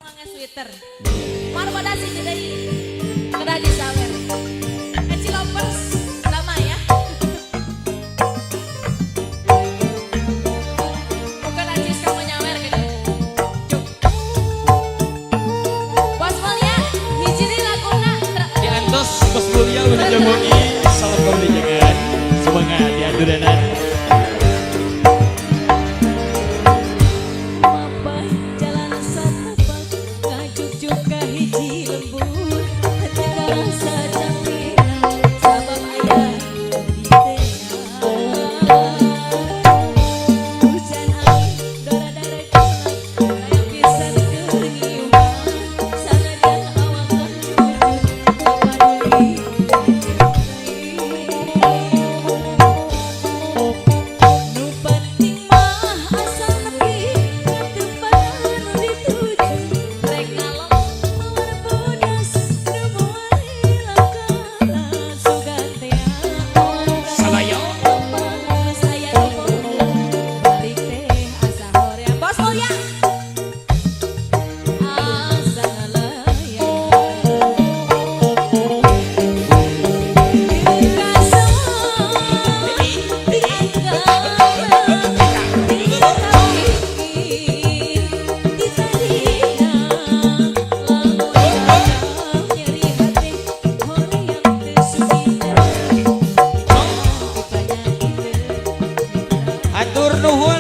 Sweater. Marwada sih jadi kedah disawer. Eci Lovers sama ya. Bukan acis kamu nyawer gitu. Cuk. Bos Mulia, hiji laguna. Diantos Bos Mulia udah jamuki. Salam kembali jangan. Semangat ya duranan.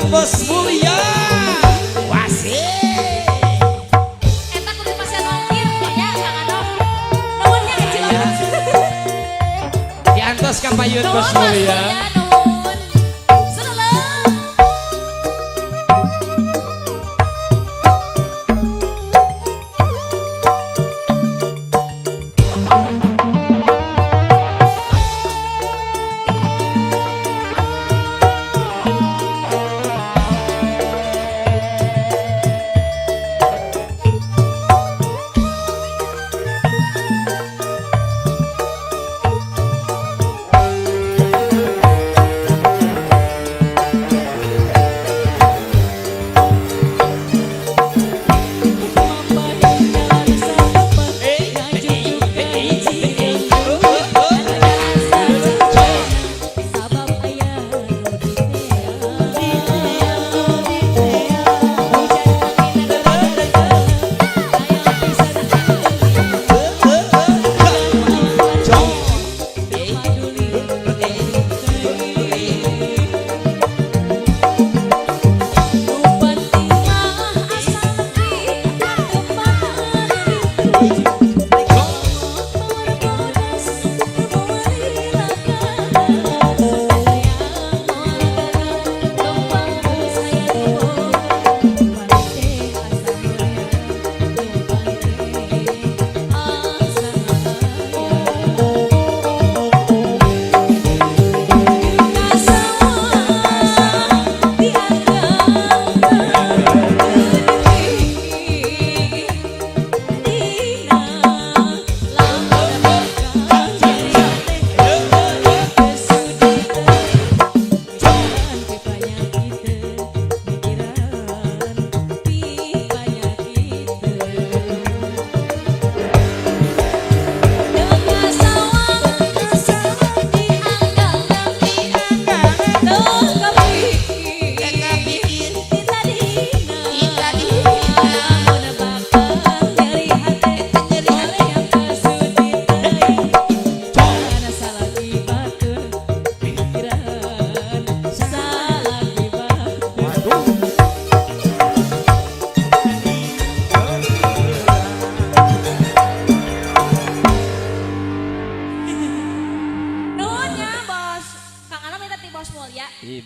Bos Mulia wasih eta kudu pasien ongkir ya Kang Anom nuhun nya kecil diantos ka payun Bos Mulia. Nuhun selalu.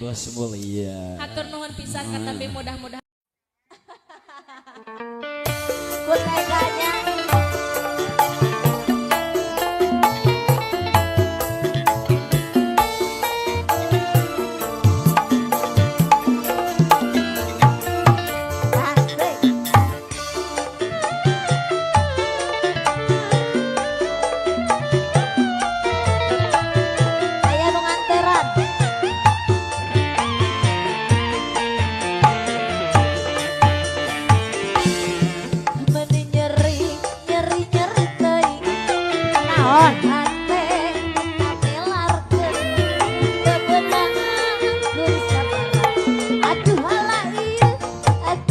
Bos Mulia. Hatur nuhun pisan tapi mudah-mudahan Aya nu nganteran.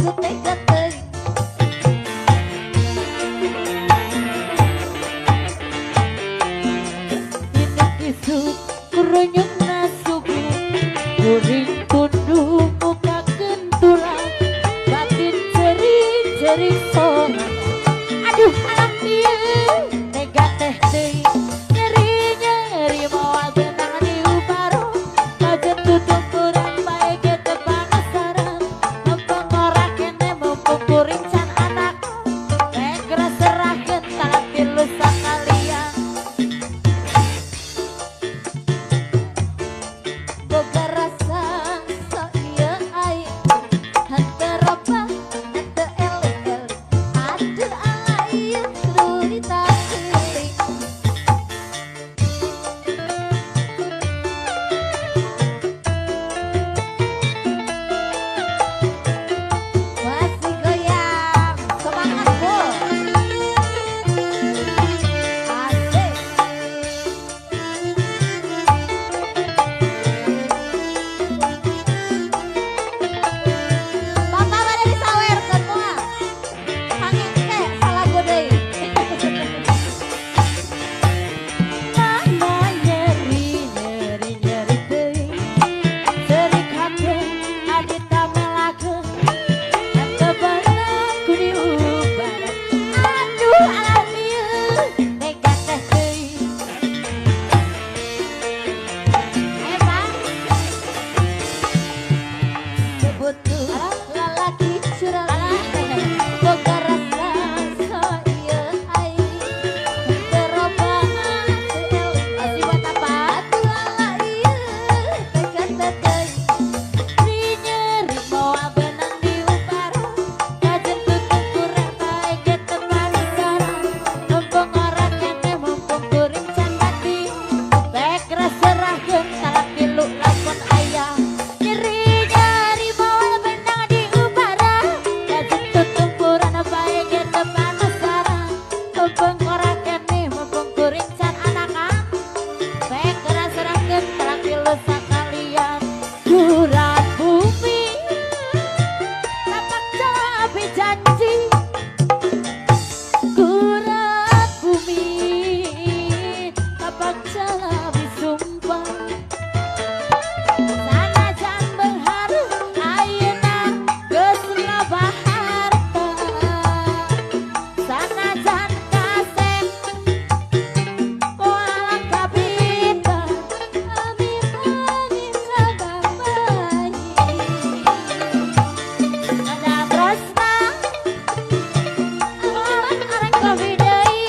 Atuh tega teuing. Dina isuk kurunyukna subuh, kuring tunduk mukakeun tulang, batin ceri-ceri sorangan. Aduh alam ieu tega teh teuing, nyeri-nyeri moal beunang diuparo, kajen tutup kurang bae ge teu panasaran, mumpung ora kene mumpung kuring can anak, rek serahkeun talak tilu sakalian. Boga rasa sok ieu aing, henteu robah henteu eling-eling, aduh ala ieu kudu ditakiling. Masih goyang, semangat Bu. Asik. Bapak pada disawerkeun moal. Pangengke salagu deui. Mana nyeri nyeri nyeri teuing, serik hate adita melakeun, henteu beunang ku diubaran. Aduh alam ieu tega teh teuing. Ayo Pak. Sebutuh lalaki curang, boga rasa so ieu aing, henteu robah teu eling. Masih buat apa? Atuh ala ieu tega teh teuing, nyeri moal beunang diuparo, kajen tutup kurang bae ge teu panasaran, mumpung ora keneh mumpung kuring can mati, bek serahkeun talak tilu lamun aya. Nyeri nyeri moal beunang diupara, kajen tutumpuran bae ge teu panasaran, mumpung ora keneh mumpung kuring can anakan, bek serahkeun talak tilu sakalian. Kurat bumi tapak cabe janji, kurat bumi tapak cabe sumpah, sanajan beunghar ayeuna geus loba harta, sanajan kasep moal kabita, amit-amit sabab bayi. Ada tresna arek lebih deui,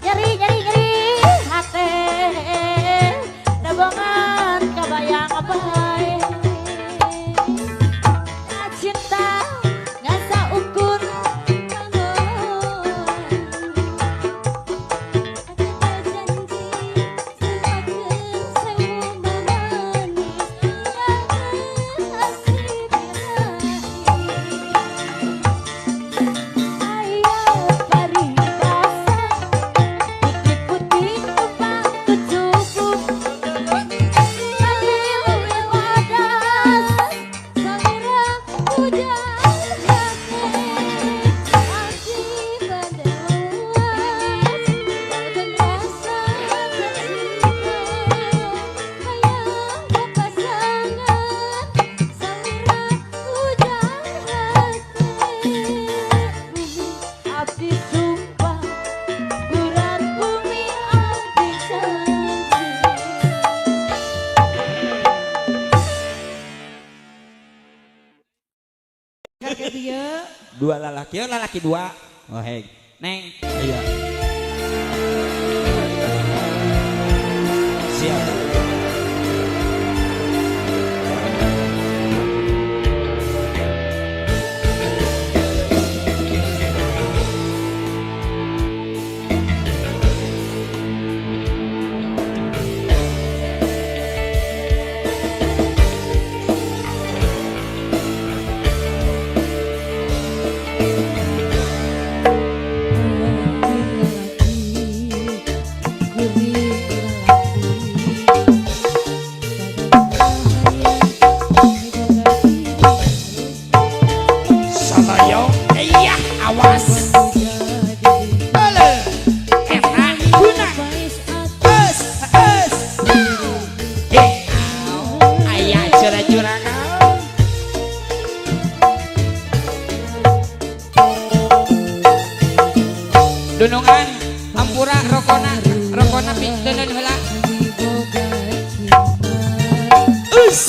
nyeri nyeri nyeri hate, nabongan kabayang bae. Cinta ngasa ukur putih-putih tumpang kecubung, abdi sumpah gurat bumi abdi janji. Dua lalaki, oh lalaki dua. Oh hei, neng. Iya. Siap. Aduh. Dunungan, hampura rokona, rokona pikeun heula. Us.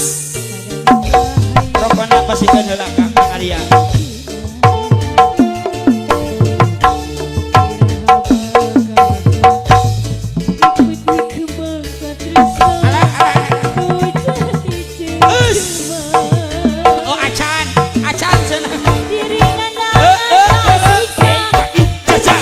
Rokona pasikeun heula ka Kang Arya. Alah, alah. Us. Oh, acan, acan cenah. Caca.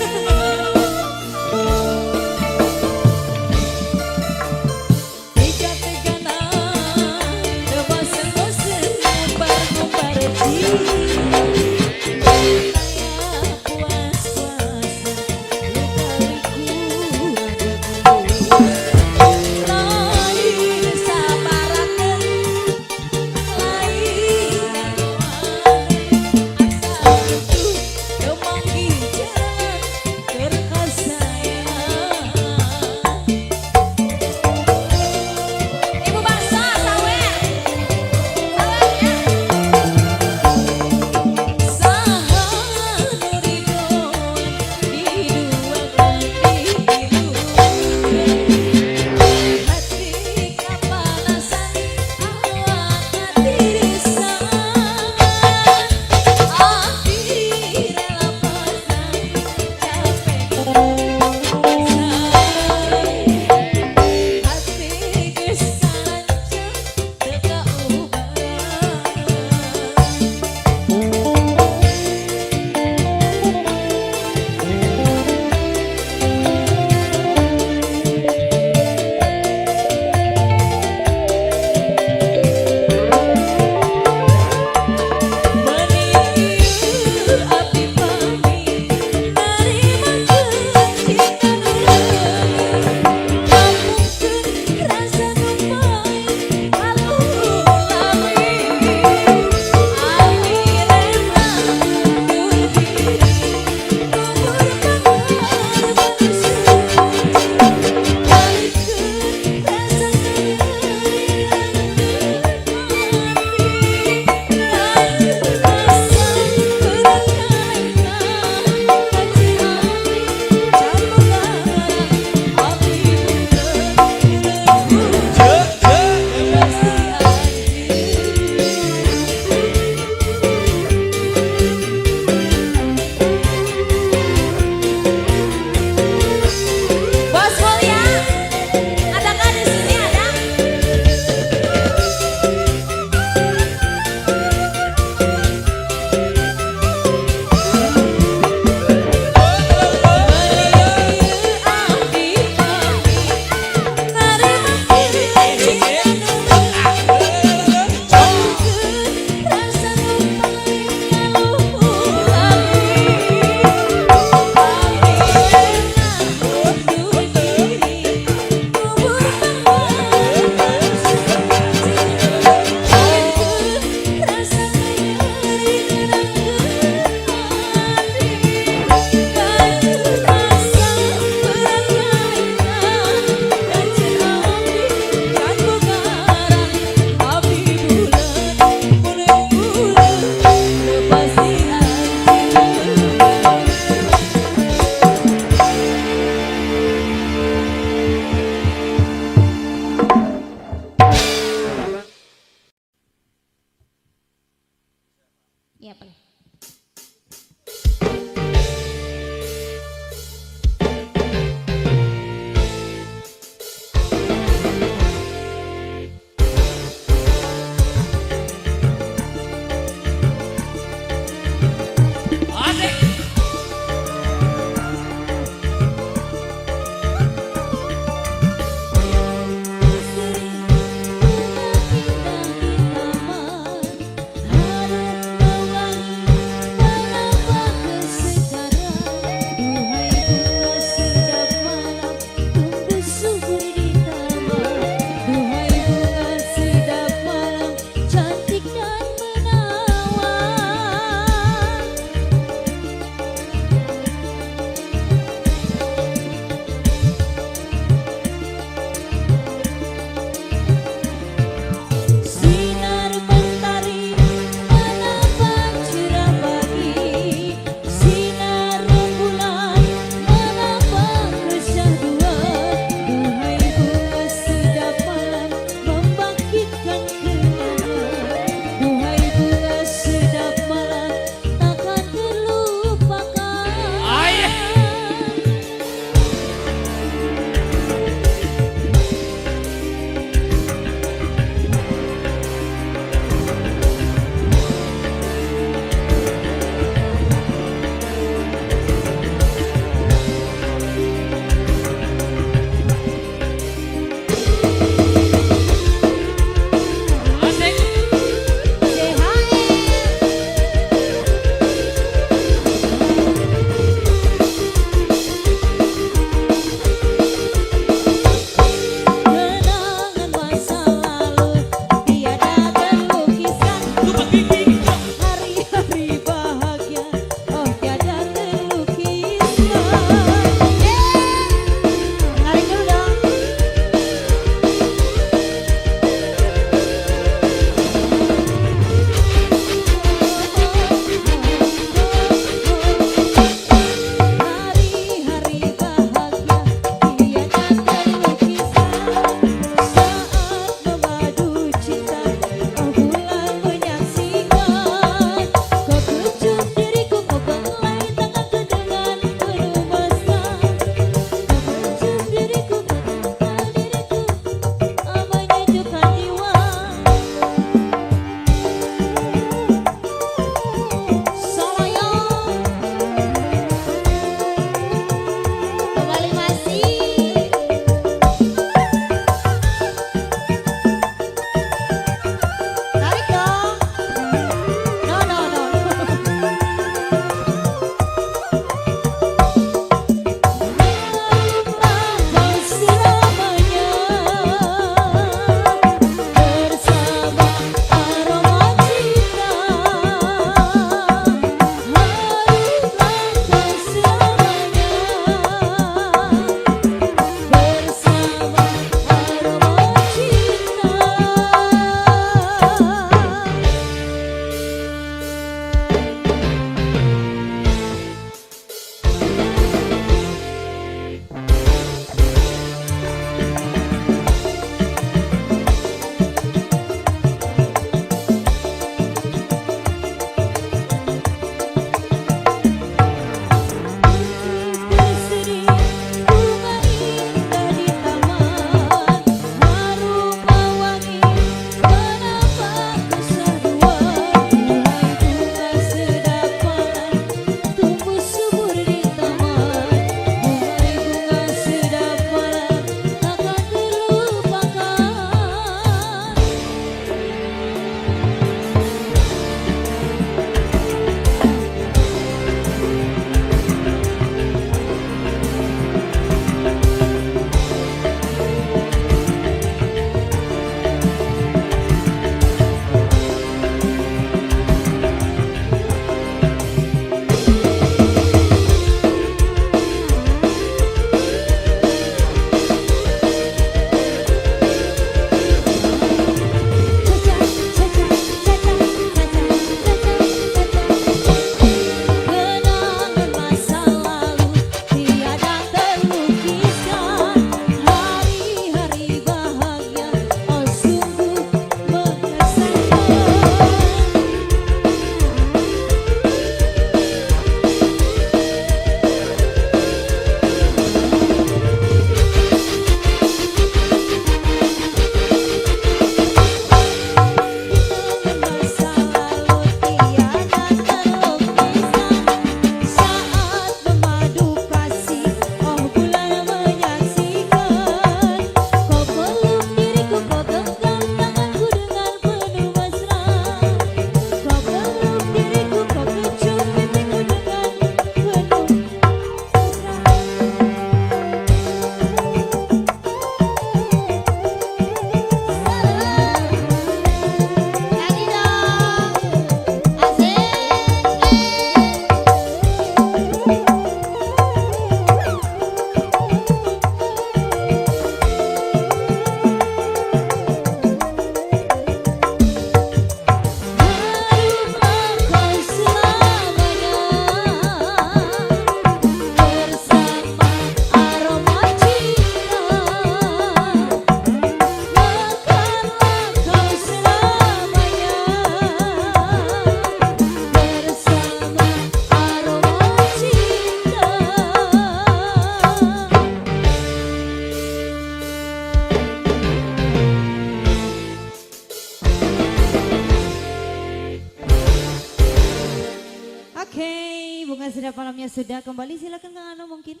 sudah kembali, silakan Kang Ano mungkin.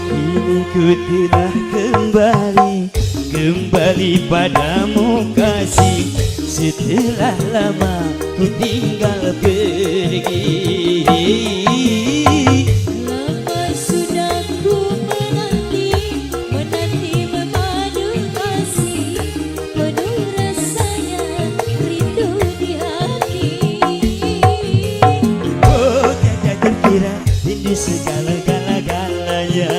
Kini ku telah kembali, kembali padamu kasih. Setelah lama ku tinggal pergi. Lama sudah ku menanti, menanti memadu kasih. Penuh rasanya rindu di hati. Oh, tiada terkira rindu segala-gala-galanya.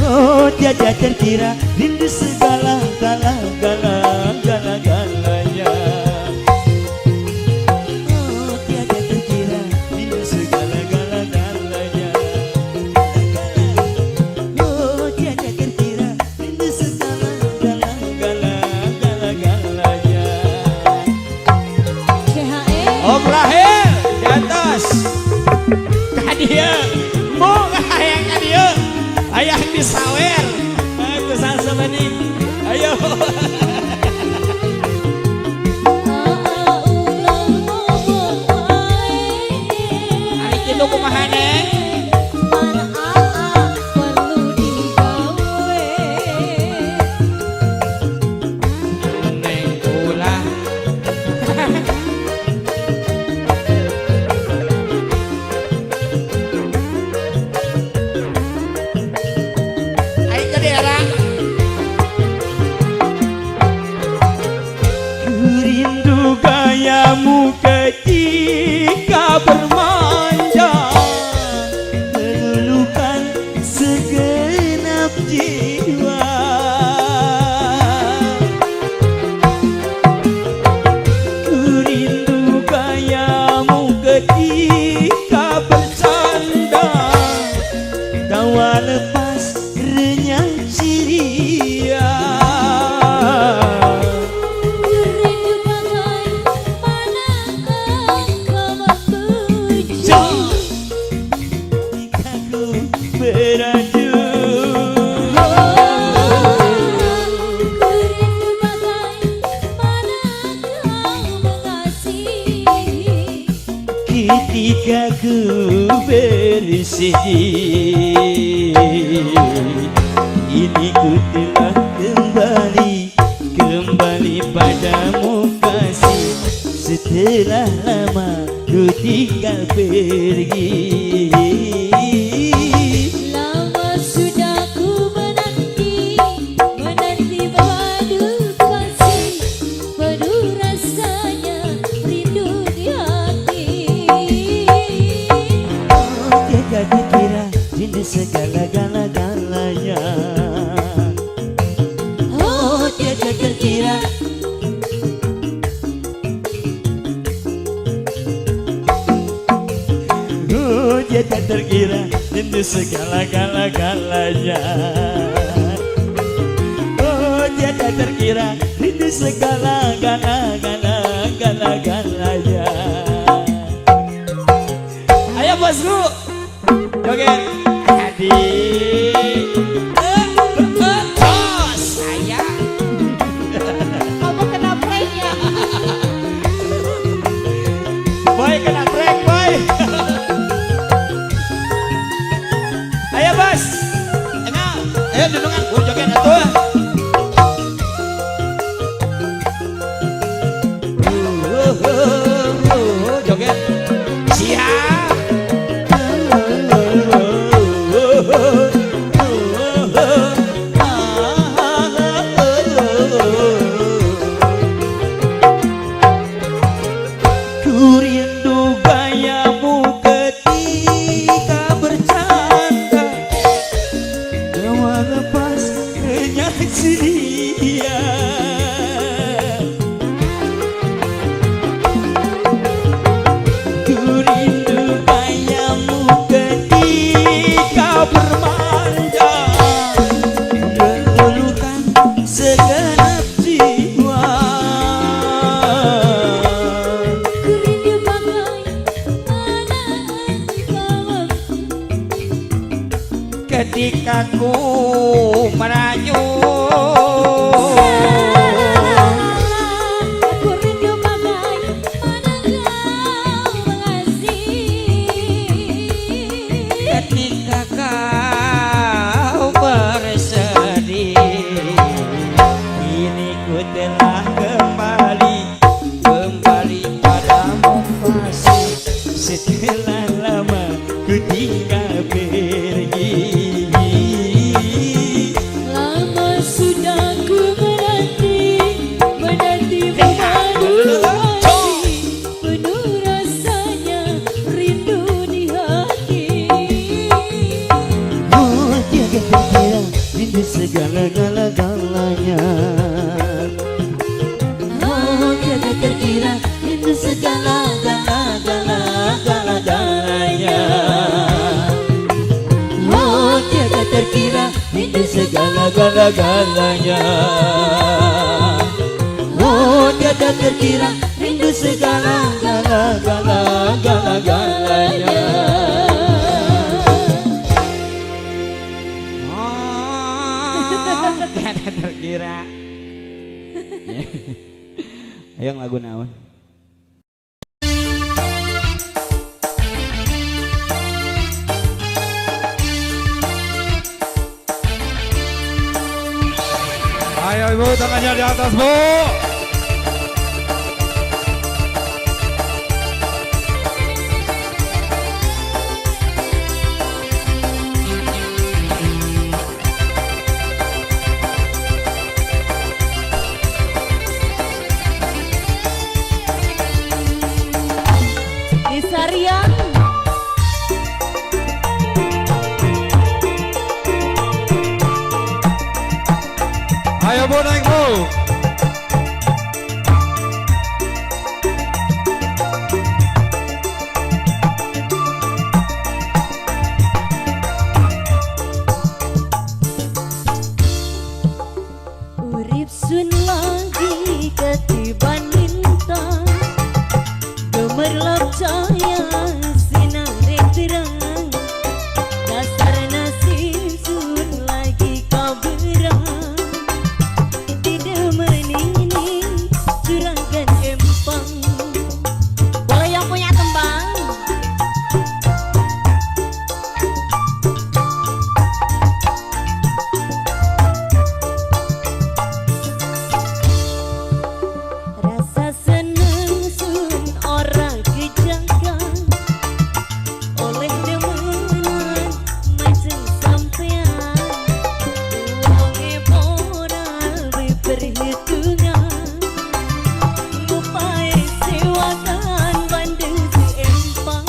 Oh, tiada terkira rindu segala-gala-gala-gala-galanya. Oh, tiada terkira rindu segala-gala-galanya. Oh, tiada terkira rindu segala-gala-gala-gala-galanya. CHE. Om Rahel di atas. Ka dieu. Mung hayang ka dieu. Hayang disawer. Ku salsa maning. Ayo. Aa ulah ngomong wae. Ari kitu kumaha, Neng? Pan aa perlu digawe. Neng ulah. Ayo ke daerah. Ku rindu gayamu ketika bermanja, meluluhkan segenap jiwa. Ku rindu gayamu ketika bercanda, tawa lepas renyah ceria. Ku rindu bagaimana engkau memuja. Ketika ku beradu. Ku rindu bagaimana kau mengasihi. Ketika ku bersedih. Ini ku telah kembali, kembali padamu kasih. Setelah lama ku tinggal pergi. Lama sudah ku menanti, menanti madu kasih. Penuh rasanya rindu di hati. Oh, tiada dikira rindu segala-gala-galanya. Oh, tiada terkira. Oh, tiada terkira rindu segala-gala-galanya. Oh, tiada terkira rindu segala-gala-gala-gala-galanya. Ayo bosku. Joget. Adi. Eh, eh, oh, saya. Kamu kena prank ya? Boy kena prank, boy. Ayo bos. Enak. Ayo dudungan, gua joget atuh. Joget. Siap. Ku rindu gayamu ketika bercanda, tawa lepas Bermanja meluluhkan segenap jiwa. Ku rindu bagaimana engkau Ketika ku merayu, Aku rindu bagaimana kau mengasihi. Ketika kau bersedih, kini ku telah kembali, kembali padamu kasih. Setelah lama ku tinggal pergi. Lama sudah ku menanti, menanti memadu hati, penuh rasanya rindu di hati. Oh, tiada terkira rindu segala-gala-galanya. Oh, tiada terkira rindu segala-gala-gala-gala-galanya. Oh, tiada terkira rindu segala-gala-galanya. Oh, tiada terkira rindu segala-gala-gala-gala-galanya. Oh, tiada terkira. Ayo lagu naon? Ayo ibu, tangannya di atas, Bu. Nisarian. Ayo Bu, naik, Bu. Urip sun lagi ketiban lintang, gemerlap cahaya sinar terang. Dasar nasib sun lagi kaberang, tidak menini juragan empang. Boleh yang punya tembang? Rasa seneng sun ora kejaga oleh demenan macem sampean. Wonge moral perhitungan, ngupai sewakan bandeng si empang.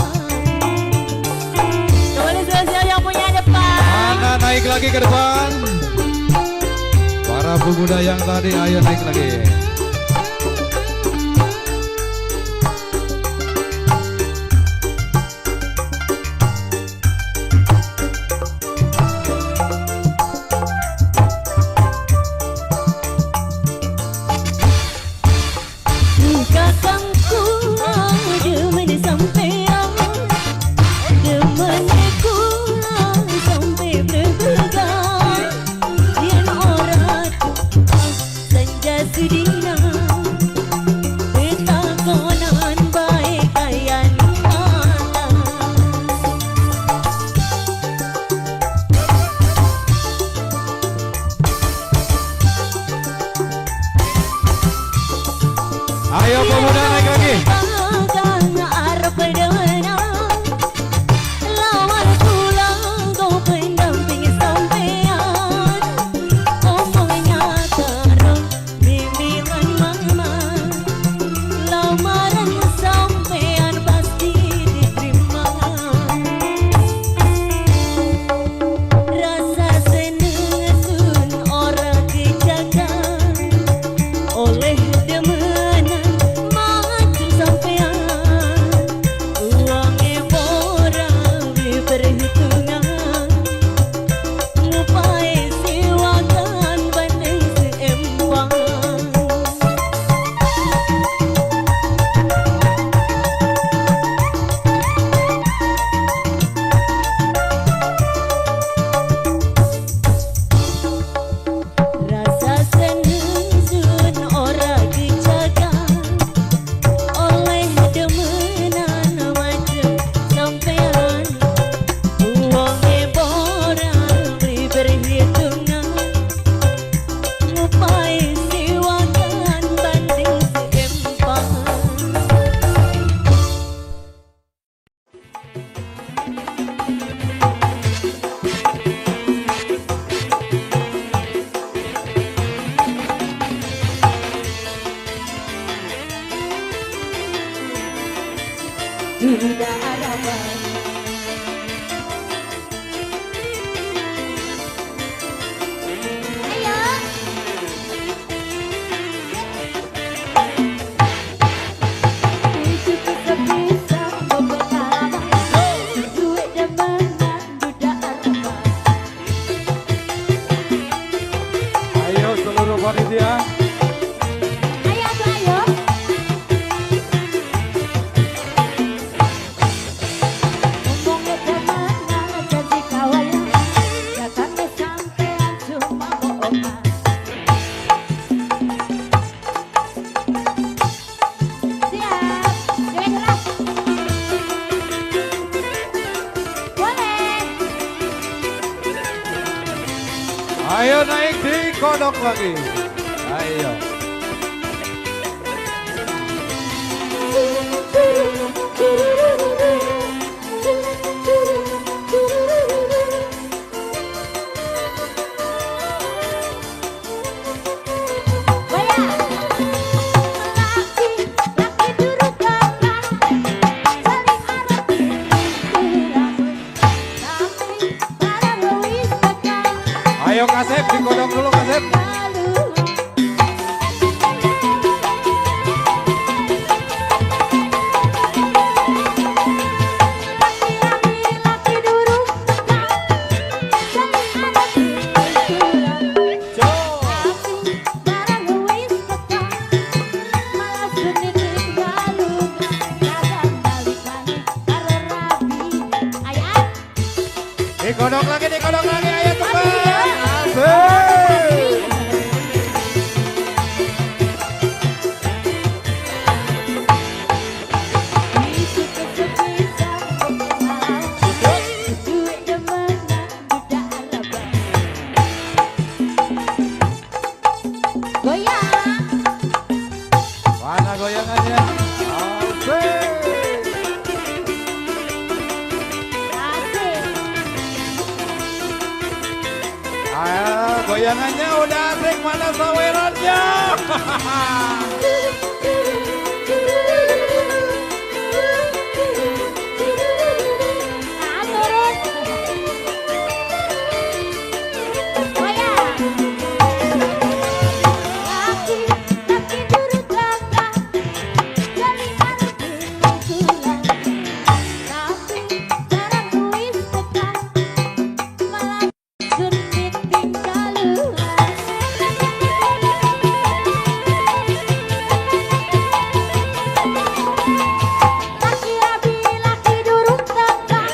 Kembali sosial yang punya depan. Mana naik lagi ke depan. Para pemuda yang tadi, ayo naik lagi. Kakangku demen sampean, demen kula sampe berbegang. Yen ora senja sudina, tetakonan bae kayan malang. Ayo pemuda naik lagi. Kakang arep demenan, lawan kula go pendamping sampean. Omongnya karo mimilan mama, lamaran sampean pasti diterima. Rasa seneng sun ora kejaga oleh demenan. panitia. Ayo atuh ayo. Ngomongnya kemana janji kawayan, nyatane sampean cuma bohongan. Siap, joget lah. Boleh. Ayo naik di kodok lagi. Ayo. Goyang. Laki, laki duru kakak, saling arep kurang, tapi barang wis tekan. Ayo Kasep dikodok dulu Kasep. Dikodok lagi, ayo teman. Asik. Goyang. Mana goyangannya? Asik. Asik. Ayo, goyangannya udah asik, mana sawerannya? Nah, turun. Goyang. Laki, laki duru kakak, jali arep kurang, tapi barang wis tekan, malah sun ditinggal. Laki rabi, laki durung tekan,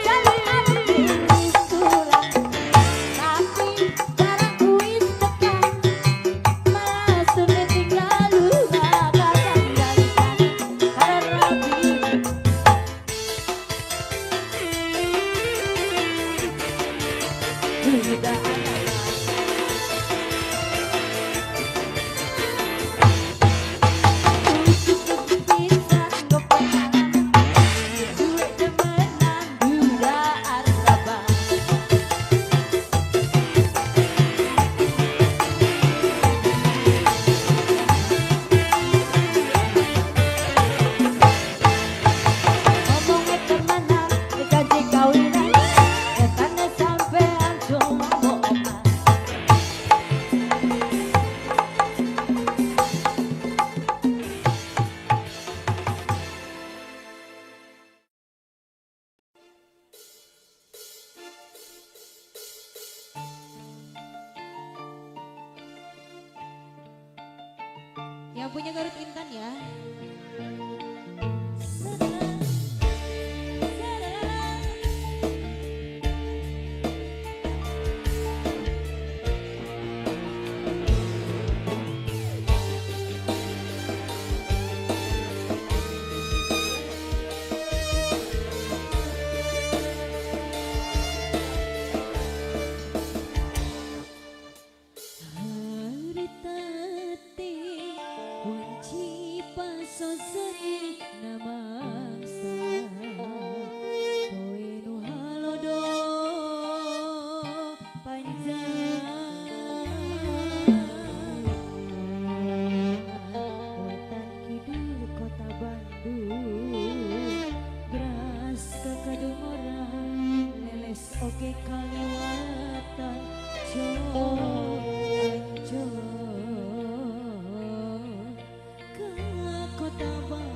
jali arep kurang, tapi barang wis tekan, malah sun ditinggal. Kakak jalikan karo rabi. Duda Ngomongnya temenan, janji kawinan, nyatane sampean cuma bohongan. Yang punya Garut Intan ya. Kunci pasoseri namangsa kowe nu halodo panjang wetan kidul kota Bandung beras kakadungoran leles oke kaliwatan jo ke kota Bandung.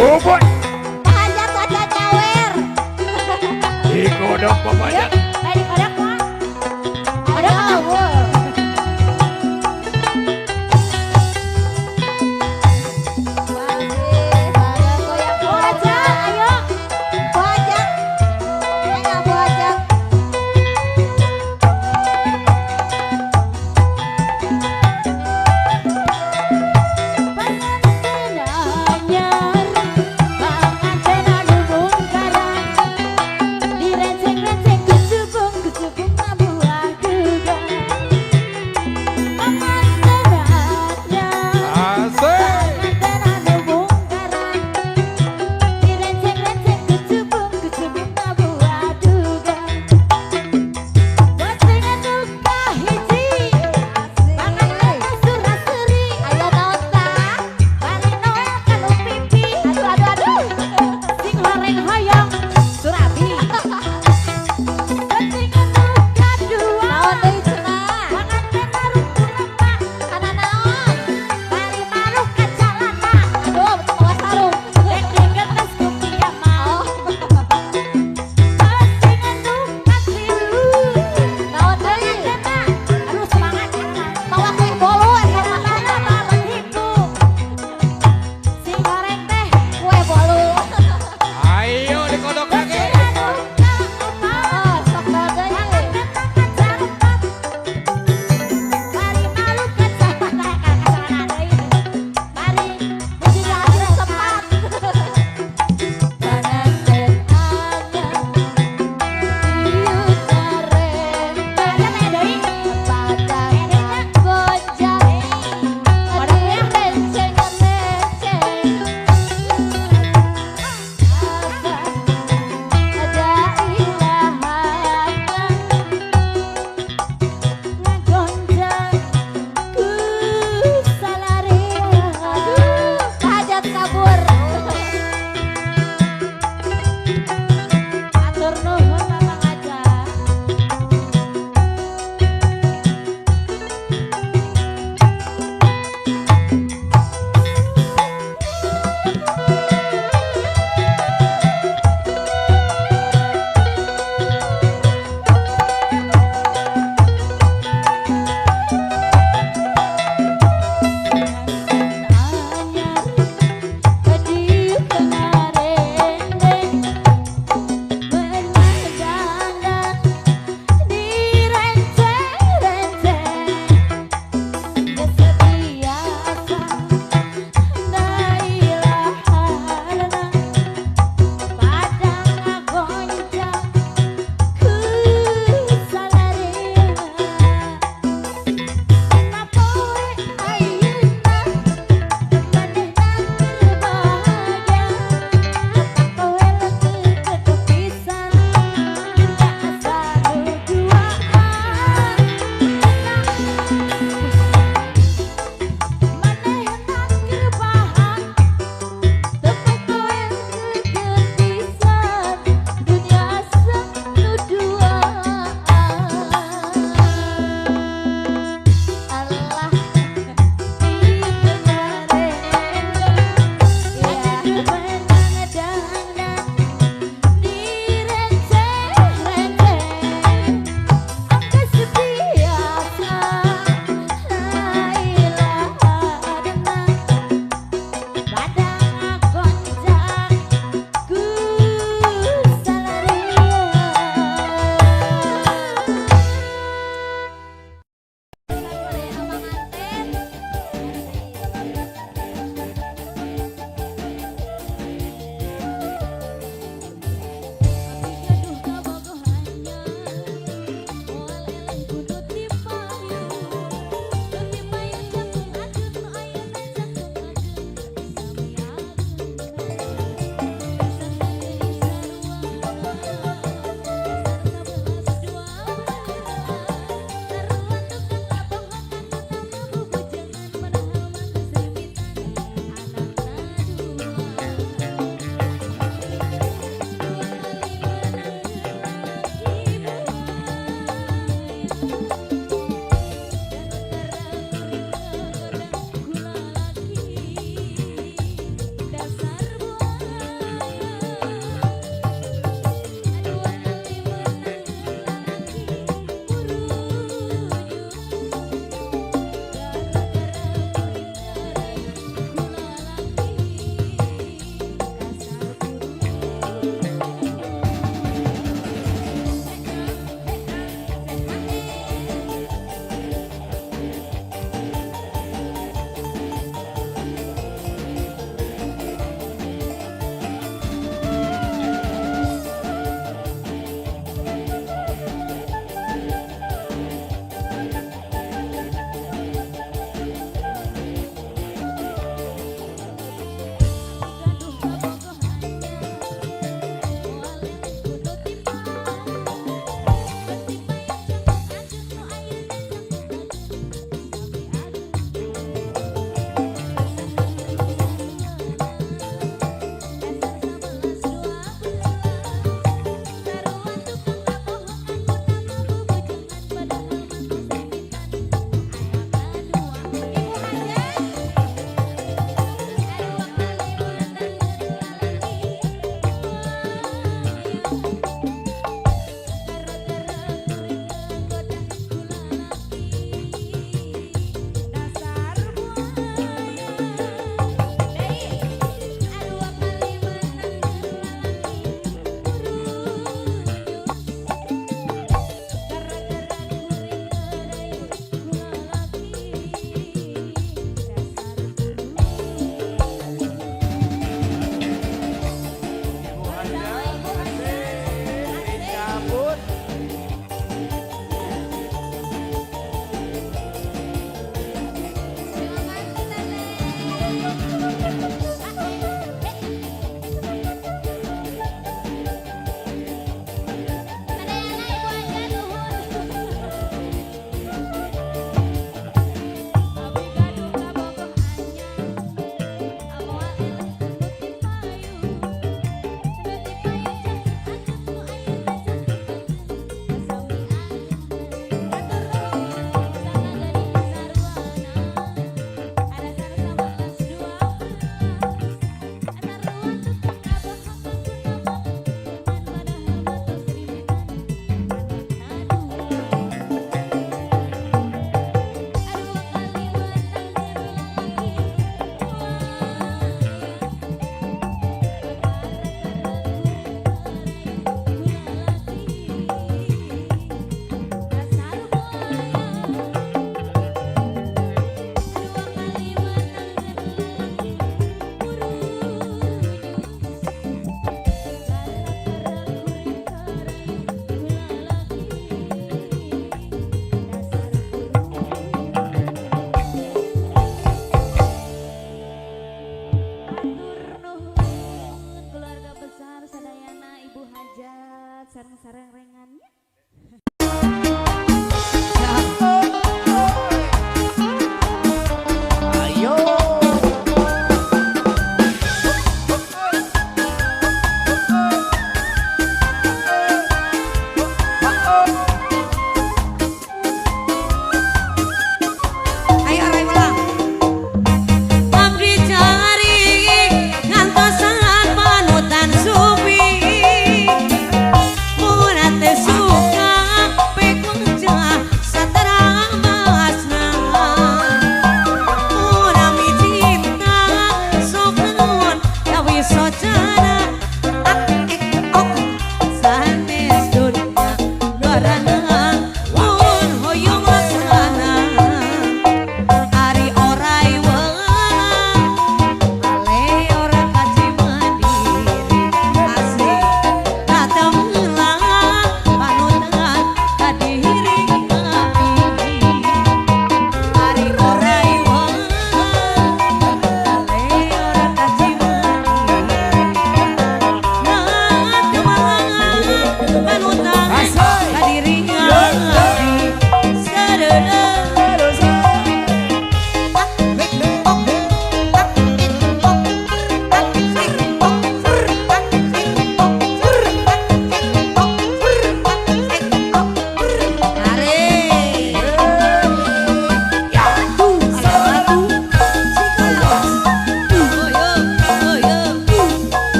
Oh boy. Pahajat aja nyawer. Dikodok papajat. Ayo dikodok mah. Ada eueuh. Bu Hajat, ayo. Bu Hajat. Ayo Bu Hajat. Pengantin anyar, pengantin anu bungkaran, direnceng-renceng ku.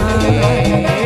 Ayo.